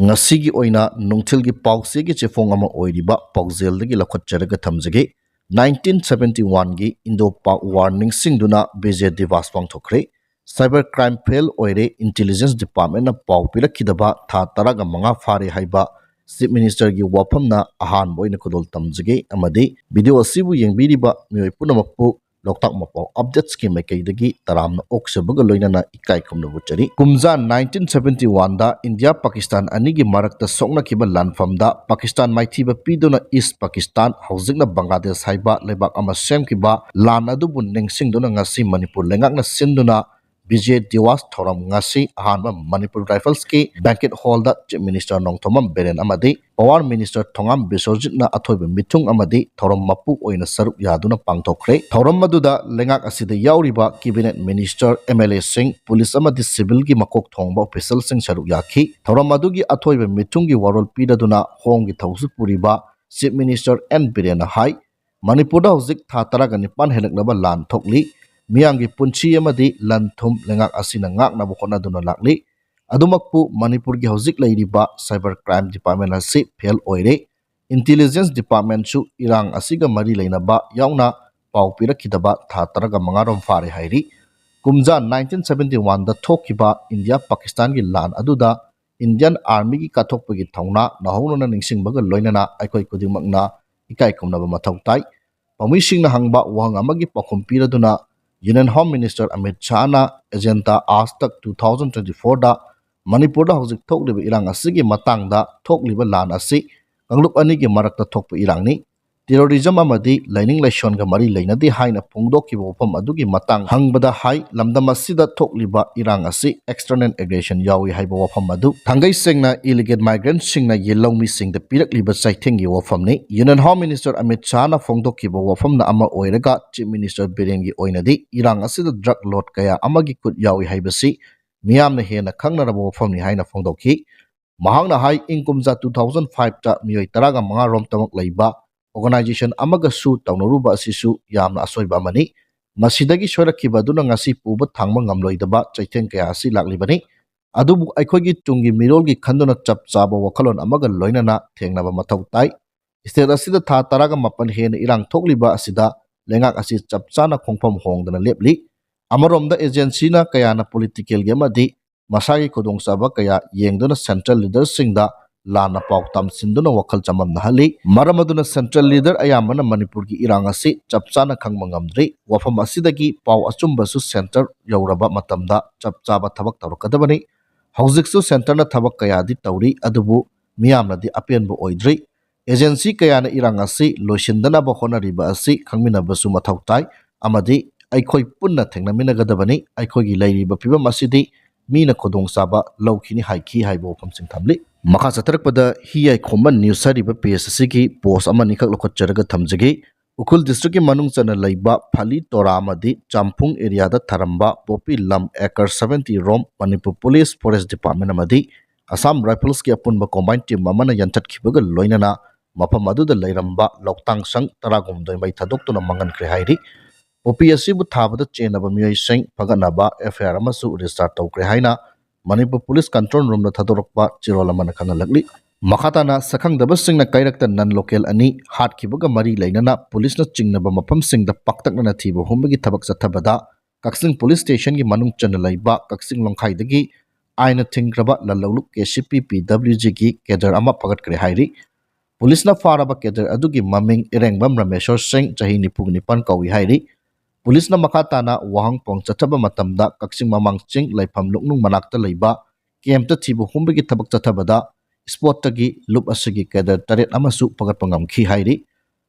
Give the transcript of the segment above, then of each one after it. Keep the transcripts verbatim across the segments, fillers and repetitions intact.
ꯉꯁꯤꯒꯤ ꯑꯣꯏꯅ ꯅꯨꯡꯊꯤꯜꯒꯤ ꯄꯥꯎꯆꯦꯒꯤ ꯆꯦꯐꯣꯡ ꯑꯃ ꯑꯣꯏꯔꯤꯕ ꯄꯥꯎꯖꯦꯜꯗꯒꯤ ꯂꯧꯈꯠꯆꯔꯒ ꯊꯝꯖꯒꯦ꯫ ꯅꯥꯏꯟꯇꯤꯟ ꯁꯚꯦꯟꯇꯤ ꯋꯥꯟꯒꯤ ꯏꯟꯗꯣ ꯄꯥꯛ ꯋꯥꯔ ꯅꯤꯡꯁꯤꯡꯗꯨꯅ ꯕꯤꯖꯦ ꯗꯤꯋꯥꯁ ꯄꯥꯡꯊꯣꯛꯈ꯭ꯔꯦ꯫ ꯁꯥꯏꯕꯔ ꯀ꯭ꯔꯥꯏꯝ ꯐꯦꯜ ꯑꯣꯏꯔꯦ, ꯏꯟꯇꯦꯂꯤꯖꯦꯟꯁ ꯗꯤꯄꯥꯔꯠꯃꯦꯟꯅ ꯄꯥꯎ ꯄꯤꯔꯛꯈꯤꯗꯕ ꯊꯥ ꯇꯔꯥꯒ ꯃꯉꯥ ꯐꯥꯔꯦ ꯍꯥꯏꯕ ꯆꯤꯐ ꯃꯤꯅꯤꯁꯇꯔꯒꯤ ꯋꯥꯐꯝꯅ ꯑꯍꯥꯟꯕ ꯑꯣꯏꯅ ꯈꯨꯗꯣꯜ ꯇꯝꯖꯒꯦ꯫ ꯑꯃꯗꯤ ꯚꯤꯗꯤꯑꯣ ꯑꯁꯤꯕꯨ ꯌꯦꯡꯕꯤꯔꯤꯕ ꯃꯤꯑꯣꯏ ꯄꯨꯝꯅꯃꯛꯄꯨ ꯂꯣꯛꯇꯥꯛ ꯃꯄꯥꯎ ꯑꯞꯗꯦꯠꯁꯀꯤ ꯃꯥꯏꯀꯩꯗꯒꯤ ꯇꯔꯥꯝꯅ ꯑꯣꯛꯆꯕꯒ ꯂꯣꯏꯅꯅ ꯏꯀꯥꯏ ꯈꯨꯝꯅꯕ ꯎꯠꯆꯔꯤ꯫ ꯀꯨꯝꯖꯥ ꯅꯥꯏꯟꯇꯤꯟ ꯁꯚꯦꯟꯇꯤ ꯋꯥꯟꯗ ꯏꯟꯗꯤꯌꯥ ꯄꯥꯀꯤꯁꯇꯥꯟ ꯑꯅꯤꯒꯤ ꯃꯔꯛꯇ ꯁꯣꯛꯅꯈꯤꯕ ꯂꯥꯟꯐꯝꯗ ꯄꯥꯀꯤꯁꯇꯥꯟ ꯃꯥꯏꯊꯤꯕ ꯄꯤꯗꯨꯅ ꯏꯁ ꯄꯥꯀꯤꯁꯇꯥꯟ, ꯍꯧꯖꯤꯛꯅ ꯕꯪꯒ꯭ꯂꯥꯗꯦꯁ ꯍꯥꯏꯕ ꯂꯩꯕꯥꯛ ꯑꯃ ꯁꯦꯝꯈꯤꯕ ꯂꯥꯟ ꯑꯗꯨꯕꯨ ꯅꯤꯡꯁꯤꯡꯗꯨꯅ ꯉꯁꯤ ꯃꯅꯤꯄꯨꯔ ꯂꯩꯉꯥꯛꯅ ꯁꯤꯟꯗꯨꯅ ꯕꯤꯖꯦ ꯗꯤꯋꯥꯁ ꯊꯧꯔꯝ ꯉꯁꯤ ꯑꯍꯥꯟꯕ ꯃꯅꯤꯄꯨꯔ ꯔꯥꯏꯐꯜꯁꯀꯤ ꯕꯦꯡꯀꯦꯠ ꯍꯣꯜꯗ ꯆꯤꯐ ꯃꯤꯅꯤꯁꯇꯔ ꯅꯣꯡꯊꯣꯝꯕꯝ ꯕꯤꯔꯦꯟ ꯑꯃꯗꯤ ꯄꯋꯥꯔ ꯃꯤꯅꯤꯁꯇꯔ ꯊꯣꯉꯥꯝ ꯕꯤꯁ꯭ꯋꯖꯤꯠꯅ ꯑꯊꯣꯏꯕ ꯃꯤꯊꯨꯡ ꯑꯃꯗꯤ ꯊꯧꯔꯝ ꯃꯄꯨ ꯑꯣꯏꯅ ꯁꯔꯨꯛ ꯌꯥꯗꯨꯅ ꯄꯥꯡꯊꯣꯛꯈ꯭ꯔꯦ꯫ ꯊꯧꯔꯝ ꯑꯗꯨꯗ ꯂꯩꯉꯥꯛ ꯑꯁꯤꯗ ꯌꯥꯎꯔꯤꯕ ꯀꯦꯕꯤꯅꯦꯠ ꯃꯤꯅꯤꯁꯇꯔ, ꯑꯦꯝ ꯑꯦꯜ ꯑꯦꯁꯤꯡ, ꯄꯨꯂꯤꯁ ꯑꯃꯗꯤ ꯁꯤꯚꯤꯜꯒꯤ ꯃꯀꯣꯛ ꯊꯣꯡꯕ ꯑꯣꯐꯤꯁꯤꯌꯦꯜꯁꯤꯡ ꯁꯔꯨꯛ ꯌꯥꯈꯤ꯫ ꯊꯧꯔꯝ ꯑꯗꯨꯒꯤ ꯑꯊꯣꯏꯕ ꯃꯤꯊꯨꯡꯒꯤ ꯋꯥꯔꯣꯜ ꯄꯤꯔꯗꯨꯅ ꯍꯣꯝꯒꯤ ꯊꯧꯁꯨ ꯄꯨꯔꯤꯕ ꯆꯤꯐ ꯃꯤꯅꯤꯁꯇꯔ ꯑꯦꯟ ꯕꯤꯔꯦꯟꯅ ꯍꯥꯏ, ꯃꯅꯤꯄꯨꯔꯗ ꯍꯧꯖꯤꯛ ꯊꯥ ꯇꯔꯥꯒ ꯅꯤꯄꯥꯟ ꯍꯦꯜꯂꯛꯂꯕ ꯂꯥꯟ ꯊꯣꯛꯂꯤ꯫ ꯃꯤꯌꯥꯝꯒꯤ ꯄꯨꯟꯁꯤ ꯑꯃꯗꯤ ꯂꯟ ꯊꯨꯝ ꯂꯩꯉꯥꯛ ꯑꯁꯤꯅ ꯉꯥꯛꯅꯕ ꯍꯣꯠꯅꯗꯨꯅ ꯂꯥꯛꯂꯤ꯫ ꯑꯗꯨꯃꯛꯄꯨ ꯃꯅꯤꯄꯨꯔꯒꯤ ꯍꯧꯖꯤꯛ ꯂꯩꯔꯤꯕ ꯁꯥꯏꯕꯔ ꯀ꯭ꯔꯥꯏꯝ ꯗꯤꯄꯥꯔꯠꯃꯦꯟ ꯑꯁꯤ ꯐꯦꯜ ꯑꯣꯏꯔꯦ꯫ ꯏꯟꯇꯦꯂꯤꯖꯦꯟꯁ ꯗꯤꯄꯥꯔꯠꯃꯦꯟꯁꯨ ꯏꯔꯥꯡ ꯑꯁꯤꯒ ꯃꯔꯤ ꯂꯩꯅꯕ ꯌꯥꯎꯅ ꯄꯥꯎ ꯄꯤꯔꯛꯈꯤꯗꯕ ꯊꯥ ꯇꯔꯥꯒ ꯃꯉꯥꯔꯣꯝ ꯐꯥꯔꯦ ꯍꯥꯏꯔꯤ꯫ ꯀꯨꯝꯖꯥ ꯅꯥꯏꯟꯇꯤꯟ ꯁꯚꯦꯟꯇꯤ ꯋꯥꯟꯗ ꯊꯣꯛꯈꯤꯕ ꯏꯟꯗꯤꯌꯥ ꯄꯥꯀꯤꯁꯇꯥꯟꯒꯤ ꯂꯥꯟ ꯑꯗꯨꯗ ꯏꯟꯗꯤꯌꯟ ꯑꯥꯔꯃꯤꯒꯤ ꯀꯠꯊꯣꯛꯄꯒꯤ ꯊꯧꯅꯥ ꯅꯧꯍꯧꯅꯅ ꯅꯤꯡꯁꯤꯡꯕꯒ ꯂꯣꯏꯅꯅ ꯑꯩꯈꯣꯏ ꯈꯨꯗꯤꯡꯃꯛꯅ ꯏꯀꯥꯏ ꯈꯨꯝꯅꯕ ꯃꯊꯧ ꯇꯥꯏ꯫ ꯄꯥꯎꯃꯤꯁꯤꯡꯅ ꯍꯪꯕ ꯋꯥꯍꯪ ꯑꯃꯒꯤ ꯄꯥꯎꯈꯨꯝ ꯄꯤꯔꯗꯨꯅ ꯌꯨꯅꯤꯌꯟ ꯍꯣꯝ ꯃꯤꯅꯤꯁꯇꯔ ꯑꯃꯤꯠ ꯁꯥꯍꯅ ꯑꯦꯖꯦꯟꯇꯥ ꯑꯥꯖ ꯇꯛ ꯇꯨ ꯊꯥꯎꯖꯟ ꯇ꯭ꯋꯦꯟꯇꯤ ꯐꯣꯔꯗ ꯃꯅꯤꯄꯨꯔꯗ ꯍꯧꯖꯤꯛ ꯊꯣꯛꯂꯤꯕ ꯏꯔꯥꯡ ꯑꯁꯤꯒꯤ ꯃꯇꯥꯡꯗ ꯊꯣꯛꯂꯤꯕ ꯂꯥꯟ ꯑꯁꯤ ꯀꯥꯡꯂꯨꯞ ꯑꯅꯤꯒꯤ ꯃꯔꯛꯇ ꯊꯣꯛꯄ ꯏꯔꯥꯡꯅꯤ, ꯇꯦꯔꯣꯔꯤꯖꯝ ꯑꯃꯗꯤ ꯂꯥꯏꯅꯤꯡ ꯂꯥꯏꯁꯣꯟꯒ ꯃꯔꯤ ꯂꯩꯅꯗꯦ ꯍꯥꯏꯅ ꯐꯣꯡꯗꯣꯛꯈꯤꯕ ꯋꯥꯐꯝ ꯑꯗꯨꯒꯤ ꯃꯇꯥꯡ ꯍꯪꯕꯗ ꯍꯥꯏ, ꯂꯝꯗꯝ ꯑꯁꯤꯗ ꯊꯣꯛꯂꯤꯕ ꯏꯔꯥꯡ ꯑꯁꯤ ꯑꯦꯛꯁꯇꯔꯅꯦꯜ ꯑꯦꯒ꯭ꯔꯦꯁꯟ ꯌꯥꯎꯏ ꯍꯥꯏꯕ ꯋꯥꯐꯝ ꯑꯗꯨ ꯊꯥꯡꯒꯩ ꯁꯦꯡꯅ ꯏꯂꯤꯒꯦꯜ ꯃꯥꯏꯒ꯭ꯔꯦꯟꯠꯁꯤꯡꯅ ꯌꯦꯜꯍꯧꯃꯤꯁꯤꯡꯗ ꯄꯤꯔꯛꯂꯤꯕ ꯆꯩꯊꯦꯡꯒꯤ ꯋꯥꯐꯝꯅꯤ꯫ ꯌꯨꯅꯤꯌꯟ ꯍꯣꯝ ꯃꯤꯅꯤꯁꯇꯔ ꯑꯃꯤꯠ ꯁꯥꯍꯅ ꯐꯣꯡꯗꯣꯛꯈꯤꯕ ꯋꯥꯐꯝꯅ ꯑꯃ ꯑꯣꯏꯔꯒ ꯆꯤꯐ ꯃꯤꯅꯤꯁꯇꯔ ꯕꯤꯔꯦꯟꯒꯤ ꯑꯣꯏꯅꯗꯤ ꯏꯔꯥꯡ ꯑꯁꯤꯗ ꯗ꯭ꯔꯒ ꯂꯣꯔꯗ ꯀꯌꯥ ꯑꯃꯒꯤ ꯈꯨꯠ ꯌꯥꯎꯏ ꯍꯥꯏꯕꯁꯤ ꯃꯤꯌꯥꯝꯅ ꯍꯦꯟꯅ ꯈꯪꯅꯔꯕ ꯋꯥꯐꯝꯅꯤ ꯍꯥꯏꯅ ꯐꯣꯡꯗꯣꯛꯈꯤ꯫ ꯃꯍꯥꯛꯅ ꯍꯥꯏ, ꯏꯪ ꯀꯨꯝꯖꯥ ꯇꯨ ꯊꯥꯎꯖꯟ ꯐꯥꯏꯚꯇ ꯃꯤꯑꯣꯏ ꯇꯔꯥꯒ ꯃꯉꯥ ꯔꯣꯝꯇꯃꯛ ꯂꯩꯕ ꯑꯣꯔꯒꯅꯥꯏꯖꯦꯁꯟ ꯑꯃꯒꯁꯨ ꯇꯧꯅꯔꯨꯕ ꯑꯁꯤꯁꯨ ꯌꯥꯝꯅ ꯑꯁꯣꯏꯕ ꯑꯃꯅꯤ꯫ ꯃꯁꯤꯗꯒꯤ ꯁꯣꯏꯔꯛꯈꯤꯕ ꯑꯗꯨꯅ ꯉꯁꯤ ꯄꯨꯕ ꯊꯥꯡꯕ ꯉꯝꯂꯣꯏꯗꯕ ꯆꯩꯊꯦꯡ ꯀꯌꯥ ꯑꯁꯤ ꯂꯥꯛꯂꯤꯕꯅꯤ꯫ ꯑꯗꯨꯕꯨ ꯑꯩꯈꯣꯏꯒꯤ ꯇꯨꯡꯒꯤ ꯃꯤꯔꯣꯜꯒꯤ ꯈꯟꯗꯨꯅ ꯆꯞ ꯆꯥꯕ ꯋꯥꯈꯜꯂꯣꯟ ꯑꯃꯒ ꯂꯣꯏꯅꯅ ꯊꯦꯡꯅꯕ ꯃꯊꯧ ꯇꯥꯏ꯫ State ꯑꯁꯤꯗ ꯊꯥ ꯇꯔꯥꯒ ꯃꯥꯄꯟ ꯍꯦꯟꯅ ꯏꯔꯥꯡ ꯊꯣꯛꯂꯤꯕ ꯑꯁꯤꯗ ꯂꯩꯉꯥꯛ ꯑꯁꯤ ꯆꯞ ꯆꯥꯅ ꯈꯣꯡꯐꯝ ꯍꯣꯡꯗꯅ ꯂꯦꯞꯂꯤ꯫ ꯑꯃꯔꯣꯝꯗ agencyꯅ ꯀꯌꯥꯅ politicalꯒꯤ ꯑꯃꯗꯤ ꯃꯁꯥꯒꯤ ꯈꯨꯗꯣꯡꯆꯥꯕ ꯀꯌꯥ ꯌꯦꯡꯗꯨꯅ central leaderꯁꯤꯡꯗ ꯂꯥꯟꯅ ꯄꯥꯎ ꯇꯝꯁꯤꯟꯗꯨꯅ ꯋꯥꯈꯜ ꯆꯃꯝꯅꯍꯜꯂꯤ꯫ ꯃꯔꯝ ꯑꯗꯨꯅ central leader ꯑꯌꯥꯝꯕꯅ ꯃꯅꯤꯄꯨꯔꯒꯤ ꯏꯔꯥꯡ ꯑꯁꯤ ꯆꯞ ꯆꯥꯅ ꯈꯪꯕ ꯉꯝꯗ꯭ꯔꯤ꯫ ꯋꯥꯐꯝ ꯑꯁꯤꯗꯒꯤ ꯄꯥꯎ ꯑꯆꯨꯝꯕꯁꯨ centre ꯌꯧꯔꯕ ꯃꯇꯝꯗ ꯆꯞ ꯆꯥꯕ ꯊꯕꯛ ꯇꯧꯔꯛꯀꯗꯕꯅꯤ꯫ ꯍꯧꯖꯤꯛꯁꯨ centreꯅ ꯊꯕꯛ ꯀꯌꯥꯗꯤ ꯇꯧꯔꯤ, ꯑꯗꯨꯕꯨ ꯃꯤꯌꯥꯝꯅꯗꯤ ꯑꯄꯦꯟꯕ ꯑꯣꯏꯗ꯭ꯔꯤ꯫ Agency ꯀꯌꯥꯅ ꯏꯔꯥꯡ ꯑꯁꯤ ꯂꯣꯏꯁꯤꯟꯗꯅꯕ ꯍꯣꯠꯅꯔꯤꯕ ꯑꯁꯤ ꯈꯪꯃꯤꯟꯅꯕꯁꯨ ꯃꯊꯧ ꯇꯥꯏ ꯑꯃꯗꯤ ꯑꯩꯈꯣꯏ ꯄꯨꯟꯅ ꯊꯦꯡꯅꯃꯤꯟꯅꯒꯗꯕꯅꯤ꯫ ꯑꯩꯈꯣꯏꯒꯤ ꯂꯩꯔꯤꯕ ꯐꯤꯕꯝ ꯑꯁꯤꯗꯤ ꯃꯤꯅ ꯈꯨꯗꯣꯡꯆꯥꯕ ꯂꯧꯈꯤꯅꯤ ꯍꯥꯏꯈꯤ ꯍꯥꯏꯕ ꯋꯥꯐꯝꯁꯤꯡ ꯊꯝꯂꯤ꯫ ꯃꯈꯥ ꯆꯠꯊꯔꯛꯄꯗ ꯍꯤꯌꯥꯏ ꯈꯣꯝꯕ news ꯍꯥꯏꯔꯤꯕ page ꯑꯁꯤꯒꯤ post ꯑꯃꯅꯤꯈꯛ ꯂꯧꯈꯠꯆꯔꯒ ꯊꯝꯖꯒꯦ꯫ ꯎꯈ꯭ꯔꯨꯜ districtꯀꯤ ꯃꯅꯨꯡ ꯆꯟꯅ ꯂꯩꯕ ꯐꯥꯂꯤ ꯇꯣꯔꯥ ꯑꯃꯗꯤ ꯆꯥꯝꯐꯨꯡ areaꯗ ꯊꯥꯔꯝꯕ ꯄꯣꯄꯤ ꯂꯝ acre seventy ꯔꯣꯝ ꯃꯅꯤꯄꯨꯔ police forest department ꯑꯃꯗꯤ Assam Riflesꯀꯤ ꯑꯄꯨꯟꯕ combined team ꯑꯃꯅ ꯌꯥꯟꯊꯠꯈꯤꯕꯒ ꯂꯣꯏꯅꯅ ꯃꯐꯝ ꯑꯗꯨꯗ ꯂꯩꯔꯝꯕ ꯂꯧꯇꯥꯡ ꯁꯪ ꯇꯔꯥꯍꯨꯝꯗꯣꯏ ꯃꯩ ꯊꯥꯗꯣꯛꯇꯨꯅ ꯃꯥꯡꯍꯟꯈ꯭ꯔꯦ ꯍꯥꯏꯔꯤ꯫ ꯄꯣꯄꯤ ꯑꯁꯤꯕꯨ ꯊꯥꯕꯗ ꯆꯦꯟꯅꯕ ꯃꯤꯑꯣꯏꯁꯤꯡ ꯐꯒꯠꯅꯕ F I R ꯑꯃꯁꯨ register ꯇꯧꯈ꯭ꯔꯦ ꯍꯥꯏꯅ ꯃꯅꯤꯄꯨꯔ police control roomꯗ ꯊꯥꯗꯣꯔꯛꯄ ꯆꯦꯔꯣꯜ ꯑꯃꯅ ꯈꯪꯍꯜꯂꯛꯂꯤ꯫ ꯃꯈꯥ ꯇꯥꯅ ꯁꯛꯈꯪꯗꯕꯁꯤꯡꯅ ꯀꯩꯔꯛꯇ non local ꯑꯅꯤ ꯍꯥꯠꯈꯤꯕꯒ ꯃꯔꯤ ꯂꯩꯅꯅ policeꯅ ꯆꯤꯡꯅꯕ ꯃꯐꯝꯁꯤꯡꯗ ꯄꯥꯛꯇꯛꯅꯅ ꯊꯤꯕ ꯍꯨꯝꯕꯒꯤ ꯊꯕꯛ ꯆꯠꯊꯕꯗ ꯀꯛꯆꯤꯡ police stationꯒꯤ ꯃꯅꯨꯡ ꯆꯟꯅ ꯂꯩꯕ ꯀꯛꯆꯤꯡ ꯂꯝꯈꯥꯏꯗꯒꯤ ꯑꯥꯏꯟꯅ ꯊꯤꯡꯈ꯭ꯔꯕ ꯂꯂꯧꯂꯨꯞ K C P P W Gꯒꯤ cadre ꯑꯃ ꯐꯒꯠꯈ꯭ꯔꯦ ꯍꯥꯏꯔꯤ꯫ Policeꯅ ꯐꯥꯔꯕ cadre ꯑꯗꯨꯒꯤ ꯃꯃꯤꯡ ꯏꯔꯦꯡꯕꯝ ꯔꯃꯦꯁꯣꯔ ꯁꯤꯡ, ꯆꯍꯤ ꯅꯤꯐꯨ ꯅꯤꯄꯥꯟ ꯀꯧꯏ ꯍꯥꯏꯔꯤ꯫ Policeꯅ ꯃꯈꯥ ꯇꯥꯅ ꯋꯥꯍꯪ ꯄꯥꯎꯍꯪ ꯆꯠꯊꯕ ꯃꯇꯝꯗ ꯀꯛꯆꯤꯡ ꯃꯃꯥꯡ ꯆꯤꯡ ꯂꯩꯐꯝ ꯂꯨꯛꯅꯨꯡ ꯃꯅꯥꯛꯇ ꯂꯩꯕ campꯇ ꯊꯤꯕ ꯍꯨꯝꯕꯒꯤ ꯊꯕꯛ ꯆꯠꯊꯕꯗ spotꯇꯒꯤ ꯂꯨꯞ ꯑꯁꯤꯒꯤ cadre ꯇꯔꯦꯠ ꯑꯃꯁꯨ ꯐꯒꯠꯄ ꯉꯝꯈꯤ ꯍꯥꯏꯔꯤ꯫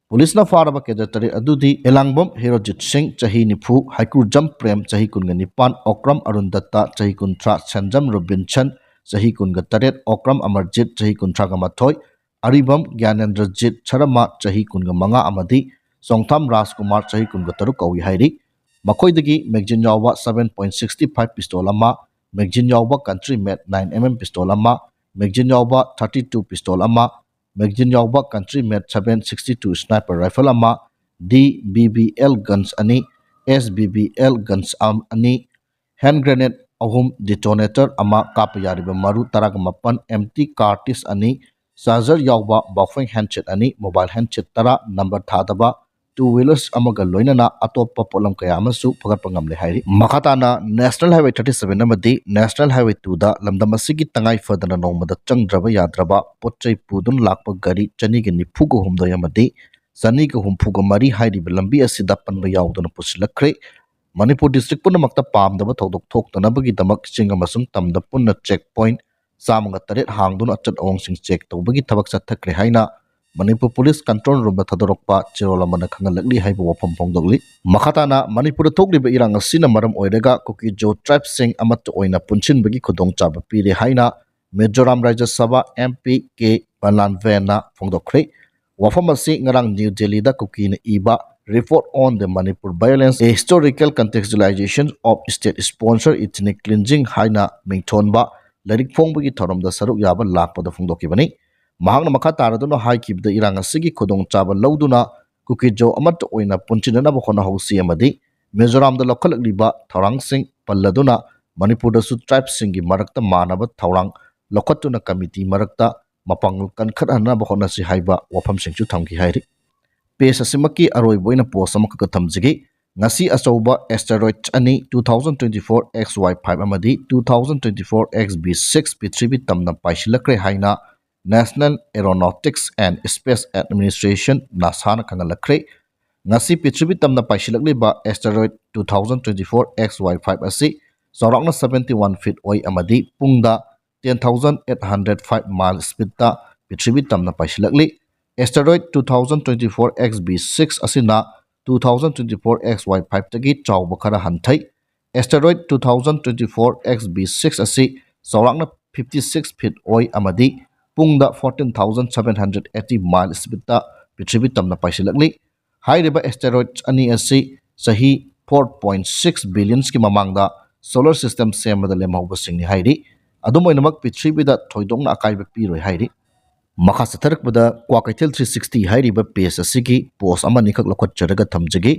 Policeꯅ ꯐꯥꯔꯕ cadre ꯇꯔꯦꯠ ꯑꯗꯨꯗꯤ ꯑꯦꯂꯥꯡꯕꯝ ꯍꯦꯔꯣꯖꯤꯠ ꯁꯤꯡ, ꯆꯍꯤ ꯅꯤꯐꯨ, ꯍꯩꯀ꯭ꯔꯨꯖꯝ ꯄ꯭ꯔꯦꯝ, ꯆꯍꯤ ꯀꯨꯟꯒ ꯅꯤꯄꯥꯟ, ꯑꯣꯀ꯭ꯔꯝ ꯑꯔꯨꯟ ꯗꯠꯇ, ꯆꯍꯤ ꯀꯨꯟꯊ꯭ꯔꯥ, ꯁꯦꯟꯖꯝ ꯔꯣꯕꯤꯟꯁꯟ, ꯆꯍꯤ ꯀꯨꯟꯒ ꯇꯔꯦꯠ, ꯑꯣꯀ꯭ꯔꯝ ꯑꯃꯔꯖꯤꯠ, ꯆꯍꯤ ꯀꯨꯟꯊ꯭ꯔꯥꯒ ꯃꯥꯊꯣꯏ, ꯑꯔꯤꯕꯝ ꯒ꯭ꯌꯥꯅꯦꯟꯗ꯭ꯔꯖꯤꯠ ꯁꯔꯃ, ꯆꯍꯤ ꯀꯨꯟꯒ ꯃꯉꯥ ꯑꯃꯗꯤ ꯆꯣꯡꯊꯥꯝ ꯔꯥꯖꯀꯨꯃꯥꯔ, ꯆꯍꯤ ꯀꯨꯟꯒ ꯇꯔꯨꯛ ꯀꯧꯏ ꯍꯥꯏꯔꯤ꯫ ꯃꯈꯣꯏꯗꯒꯤ magazine ꯌꯥꯎꯕ seven point sixty five pistol ꯑꯃ, magazine ꯌꯥꯎꯕ country made nine M M pistol ꯑꯃ, magazine ꯌꯥꯎꯕ thirty two pistol ꯑꯃ, magazine ꯌꯥꯎꯕ country made seven sixty two sniper rifle ꯑꯃ, D B B L guns ꯑꯅꯤ, S B B L guns ꯑꯅꯤ, hand grenade ꯑꯍꯨꯝ, detonator ꯑꯃ, ꯀꯥꯞꯄ ꯌꯥꯔꯤꯕ ꯃꯔꯨ ꯇꯔꯥꯒ ꯃꯥꯄꯟ, empty cartridge ꯑꯅꯤ, charger ꯌꯥꯎꯕ Baofeng handset ꯑꯅꯤ, mobile handset ꯇꯔꯥ, number ꯊꯥꯗꯕ two wheelers ꯑꯃꯒ ꯂꯣꯏꯅꯅ ꯑꯇꯣꯞꯄ ꯄꯣꯠꯂꯝ ꯀꯌꯥ ꯑꯃꯁꯨ ꯐꯒꯠꯄ ꯉꯝꯂꯦ ꯍꯥꯏꯔꯤ꯫ ꯃꯈꯥ ꯇꯥꯅ National Highway thirty seven ꯑꯃꯗꯤ National Highway two ꯗ ꯂꯝꯗꯝ ꯑꯁꯤꯒꯤ ꯇꯉꯥꯏ ꯐꯗꯅ ꯅꯣꯡꯃꯗ ꯆꯪꯗ꯭ꯔꯕ ꯌꯥꯗ꯭ꯔꯕ ꯄꯣꯠ ꯆꯩ ꯄꯨꯗꯨꯅ ꯂꯥꯛꯄ ꯒꯥꯔꯤ ꯆꯅꯤꯒ ꯅꯤꯐꯨꯒ ꯍꯨꯝꯗꯣꯏ ꯑꯃꯗꯤ ꯆꯅꯤꯒ ꯍꯨꯝꯐꯨꯒ ꯃꯔꯤ ꯍꯥꯏꯔꯤꯕ ꯂꯝꯕꯤ ꯑꯁꯤꯗ ꯄꯟꯕ ꯌꯥꯎꯗꯨꯅ ꯄꯨꯁꯤꯜꯂꯛꯈ꯭ꯔꯦ꯫ ꯃꯅꯤꯄꯨꯔ district ꯄꯨꯝꯅꯃꯛꯇ ꯄꯥꯝꯗꯕ ꯊꯧꯗꯣꯛ ꯊꯣꯛꯇꯅꯕꯒꯤꯗꯃꯛ ꯆꯤꯡ ꯑꯃꯁꯨꯡ ꯇꯝꯗ ꯄꯨꯟꯅ check point ꯆꯥꯝꯃꯒ ꯇꯔꯦꯠ ꯍꯥꯡꯗꯨꯅ ꯑꯆꯠ ꯑꯋꯣꯡꯁꯤꯡ check ꯇꯧꯕꯒꯤ ꯊꯕꯛ ꯆꯠꯊꯈ꯭ꯔꯦ ꯍꯥꯏꯅ ꯃꯅꯤꯄꯨꯔ police control room ꯗ ꯊꯥꯗꯣꯔꯛꯄ ꯆꯦꯔꯣꯜ ꯑꯃꯅ ꯈꯪꯍꯜꯂꯛꯂꯤ ꯍꯥꯏꯕ ꯋꯥꯐꯝ ꯐꯣꯡꯗꯣꯛꯂꯤ꯫ ꯃꯈꯥ ꯇꯥꯅ, ꯃꯅꯤꯄꯨꯔꯗ ꯊꯣꯛꯂꯤꯕ ꯏꯔꯥꯡ ꯑꯁꯤꯅ ꯃꯔꯝ ꯑꯣꯏꯔꯒ ꯀꯨꯀꯤ ꯖꯣ tribe ꯁꯤꯡ ꯑꯃꯠꯇ ꯑꯣꯏꯅ ꯄꯨꯟꯁꯤꯟꯕꯒꯤ ꯈꯨꯗꯣꯡꯆꯥꯕ ꯄꯤꯔꯦ ꯍꯥꯏꯅ ꯃꯤꯖꯣꯔꯥꯝ ꯔꯥꯖ꯭ꯌ ꯁꯚꯥ M P K ꯕꯟꯂꯥꯟꯚꯦꯟꯅ ꯐꯣꯡꯗꯣꯛꯈ꯭ꯔꯦ꯫ ꯋꯥꯐꯝ ꯑꯁꯤ ꯉꯔꯥꯡ ꯅ꯭ꯌꯨ ꯗꯦꯜꯂꯤꯗ ꯀꯨꯀꯤꯅ ꯏꯕ Report on the Manipur Violence, A Historical Contextualization of State Sponsored Ethnic Cleansing ꯍꯥꯏꯅ ꯃꯤꯡꯊꯣꯟꯕ ꯂꯥꯏꯔꯤꯛ ꯐꯣꯡꯕꯒꯤ ꯊꯧꯔꯝꯗ ꯁꯔꯨꯛ ꯌꯥꯕ ꯂꯥꯛꯄꯗ ꯐꯣꯡꯗꯣꯛꯈꯤꯕꯅꯤ꯫ ꯃꯍꯥꯛꯅ ꯃꯈꯥ ꯇꯥꯔꯗꯨꯅ ꯍꯥꯏꯈꯤꯕꯗ, ꯏꯔꯥꯡ ꯑꯁꯤꯒꯤ ꯈꯨꯗꯣꯡꯆꯥꯕ ꯂꯧꯗꯨꯅ ꯀꯨꯀꯤ ꯖꯣ ꯑꯃꯠꯇ ꯑꯣꯏꯅ ꯄꯨꯟꯁꯤꯟꯅꯅꯕ ꯍꯣꯠꯅꯍꯧꯁꯤ ꯑꯃꯗꯤ ꯃꯤꯖꯣꯔꯥꯝꯗ ꯂꯧꯈꯠꯂꯛꯂꯤꯕ ꯊꯧꯔꯥꯡꯁꯤꯡ ꯄꯜꯂꯗꯨꯅ ꯃꯅꯤꯄꯨꯔꯗꯁꯨ tribe ꯁꯤꯡꯒꯤ ꯃꯔꯛꯇ ꯃꯥꯟꯅꯕ ꯊꯧꯔꯥꯡ ꯂꯧꯈꯠꯇꯨꯅ committee ꯃꯔꯛꯇ ꯃꯄꯥꯡꯒꯜ ꯀꯟꯈꯠꯍꯟꯅꯕ ꯍꯣꯠꯅꯁꯤ ꯍꯥꯏꯕ ꯋꯥꯐꯝꯁꯤꯡꯁꯨ ꯊꯝꯈꯤ ꯍꯥꯏꯔꯤ꯫ Page ꯑꯁꯤꯃꯛꯀꯤ ꯑꯔꯣꯏꯕ ꯑꯣꯏꯅ post ꯑꯃꯈꯛꯀ ꯊꯝꯖꯒꯦ꯫ ꯉꯁꯤ ꯑꯆꯧꯕ asteroid ꯑꯅꯤ, two thousand twenty-four X Y five ꯑꯃꯗꯤ two thousand twenty-four X B six ꯄ꯭ꯔꯤꯊꯤꯕꯤ ꯇꯝꯅ ꯄꯥꯏꯁꯤꯜꯂꯛꯈ꯭ꯔꯦ ꯍꯥꯏꯅ National Aeronautics and Space Administration, NASA ꯅ ꯈꯪꯍꯜꯂꯛꯈ꯭ꯔꯦ꯫ ꯉꯁꯤ ꯄ꯭ꯔꯤꯊꯤꯕꯤ ꯇꯝꯅ ꯄꯥꯏꯁꯤꯜꯂꯛꯂꯤꯕ asteroid two thousand twenty-four X Y five ꯑꯁꯤ ꯆꯥꯎꯔꯥꯛꯅ seventy one feet ꯑꯣꯏ ꯑꯃꯗꯤ ꯄꯨꯡꯗ ten thousand eight hundred five mile speed ꯇ ꯄ꯭ꯔꯤꯊꯤꯕꯤ ꯇꯝꯅ ꯄꯥꯏꯁꯤꯜꯂꯛꯂꯤ꯫ Asteroid two thousand twenty-four X B six ꯑꯁꯤꯅ two thousand twenty-four X Y five ꯇꯒꯤ ꯆꯥꯎꯕ ꯈꯔ ꯍꯟꯊꯩ꯫ Asteroid two thousand twenty-four X B six ꯑꯁꯤ ꯆꯥꯎꯔꯥꯛꯅ fifty six feet ꯑꯣꯏ ꯑꯃꯗꯤ ꯄꯨꯡꯗ fourteen thousand seven hundred eighty mile speed ꯇ ꯄ꯭ꯔꯤꯊꯤꯕꯤ ꯇꯝꯅ ꯄꯥꯏꯁꯤꯜꯂꯛꯂꯤ꯫ ꯍꯥꯏꯔꯤꯕ asteroid ꯑꯅꯤ ꯑꯁꯤ ꯆꯍꯤ four point six billion ꯀꯤ ꯃꯃꯥꯡꯗ solar system ꯁꯦꯝꯕꯗ ꯂꯦꯝꯍꯧꯕꯁꯤꯡꯅꯤ ꯍꯥꯏꯔꯤ꯫ ꯑꯗꯨꯝ ꯑꯣꯏꯅꯃꯛ, ꯄ꯭ꯔꯤꯊꯤꯕꯤꯗ ꯊꯣꯏꯗꯣꯛꯅ ꯑꯀꯥꯏꯕ ꯄꯤꯔꯣꯏ ꯍꯥꯏꯔꯤ꯫ ꯃꯈꯥ ꯆꯠꯊꯔꯛꯄꯗ ꯀ꯭ꯋꯥꯀꯩꯊꯦꯜ three sixty ꯍꯥꯏꯔꯤꯕ page ꯑꯁꯤꯒꯤ post ꯑꯃꯅꯤꯈꯛ ꯂꯧꯈꯠꯆꯔꯒ ꯊꯝꯖꯒꯦ꯫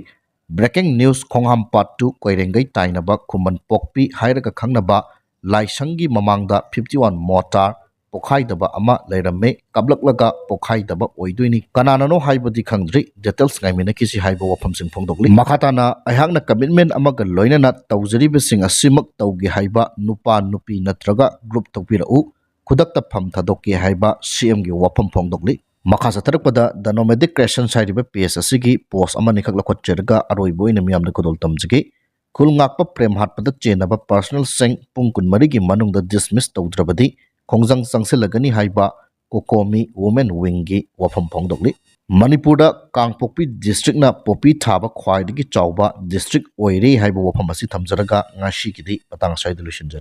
Breaking news: ꯈꯣꯡꯍꯥꯝꯄꯥꯠ to ꯀꯣꯏꯔꯦꯡꯒꯩ ꯇꯥꯏꯅꯕ ꯈꯨꯃꯟ ꯄꯣꯛꯄꯤ ꯍꯥꯏꯔꯒ ꯈꯪꯅꯕ ꯂꯥꯏꯁꯪꯒꯤ ꯃꯃꯥꯡꯗ fifty one mortar ꯄꯣꯈꯥꯏꯗꯕ ꯑꯃ ꯂꯩꯔꯝꯃꯤ꯫ ꯀꯥꯞꯂꯛꯂꯒ ꯄꯣꯈꯥꯏꯗꯕ ꯑꯣꯏꯗꯣꯏꯅꯤ꯫ ꯀꯅꯥꯅꯅꯣ ꯍꯥꯏꯕꯗꯤ ꯈꯪꯗ꯭ꯔꯤ꯫ Details ꯉꯥꯏꯃꯤꯟꯅꯈꯤꯁꯤ ꯍꯥꯏꯕ ꯋꯥꯐꯝꯁꯤꯡ ꯐꯣꯡꯗꯣꯛꯂꯤ꯫ ꯃꯈꯥ ꯇꯥꯅ ꯑꯩꯍꯥꯛꯅ commitment ꯑꯃꯒ ꯂꯣꯏꯅꯅ ꯇꯧꯖꯔꯤꯕꯁꯤꯡ ꯑꯁꯤꯃꯛ ꯇꯧꯒꯦ ꯍꯥꯏꯕ ꯅꯨꯄꯥ, ꯅꯨꯄꯤ ꯅꯠꯇ꯭ꯔꯒ group ꯊꯣꯛꯄꯤꯔꯛꯎ꯫ ꯈꯨꯗꯛꯇ ꯐꯝ ꯊꯥꯗꯣꯛꯀꯦ ꯍꯥꯏꯕ CMꯒꯤ ꯋꯥꯐꯝ ꯐꯣꯡꯗꯣꯛꯂꯤ꯫ ꯃꯈꯥ ꯆꯠꯊꯔꯛꯄꯗ The Nomadic Creations ꯍꯥꯏꯔꯤꯕ page ꯑꯁꯤꯒꯤ post ꯑꯃꯅꯤꯈꯛ ꯂꯧꯈꯠꯆꯔꯒ ꯑꯔꯣꯏꯕ ꯑꯣꯏꯅ ꯃꯤꯌꯥꯝꯗ ꯈꯨꯗꯣꯜ ꯇꯝꯖꯒꯦ꯫ ꯈꯨꯜ ꯉꯥꯛꯄ ꯄ꯭ꯔꯦꯝ ꯍꯥꯠꯄꯗ ꯆꯦꯟꯅꯕ personalꯁꯤꯡ ꯄꯨꯡ ꯀꯨꯟꯃꯔꯤꯒꯤ ꯃꯅꯨꯡꯗ dismiss ꯇꯧꯗ꯭ꯔꯕꯗꯤ ꯈꯣꯡꯖꯪ ꯆꯪꯁꯤꯜꯂꯒꯅꯤ ꯍꯥꯏꯕ COCOMI Women Wingꯒꯤ ꯋꯥꯐꯝ ꯐꯣꯡꯗꯣꯛꯂꯤ꯫ ꯃꯅꯤꯄꯨꯔꯗ ꯀꯥꯡꯄꯣꯛꯄꯤ districtꯅ poppy ꯊꯥꯕ ꯈ꯭ꯋꯥꯏꯗꯒꯤ ꯆꯥꯎꯕ district ꯑꯣꯏꯔꯦ ꯍꯥꯏꯕ ꯋꯥꯐꯝ ꯑꯁꯤ ꯊꯝꯖꯔꯒ ꯉꯁꯤꯒꯤꯗꯤ ꯃꯇꯥꯡ ꯑꯁ꯭ꯋꯥꯏꯗ ꯂꯣꯏꯁꯤꯟꯖꯔꯦ꯫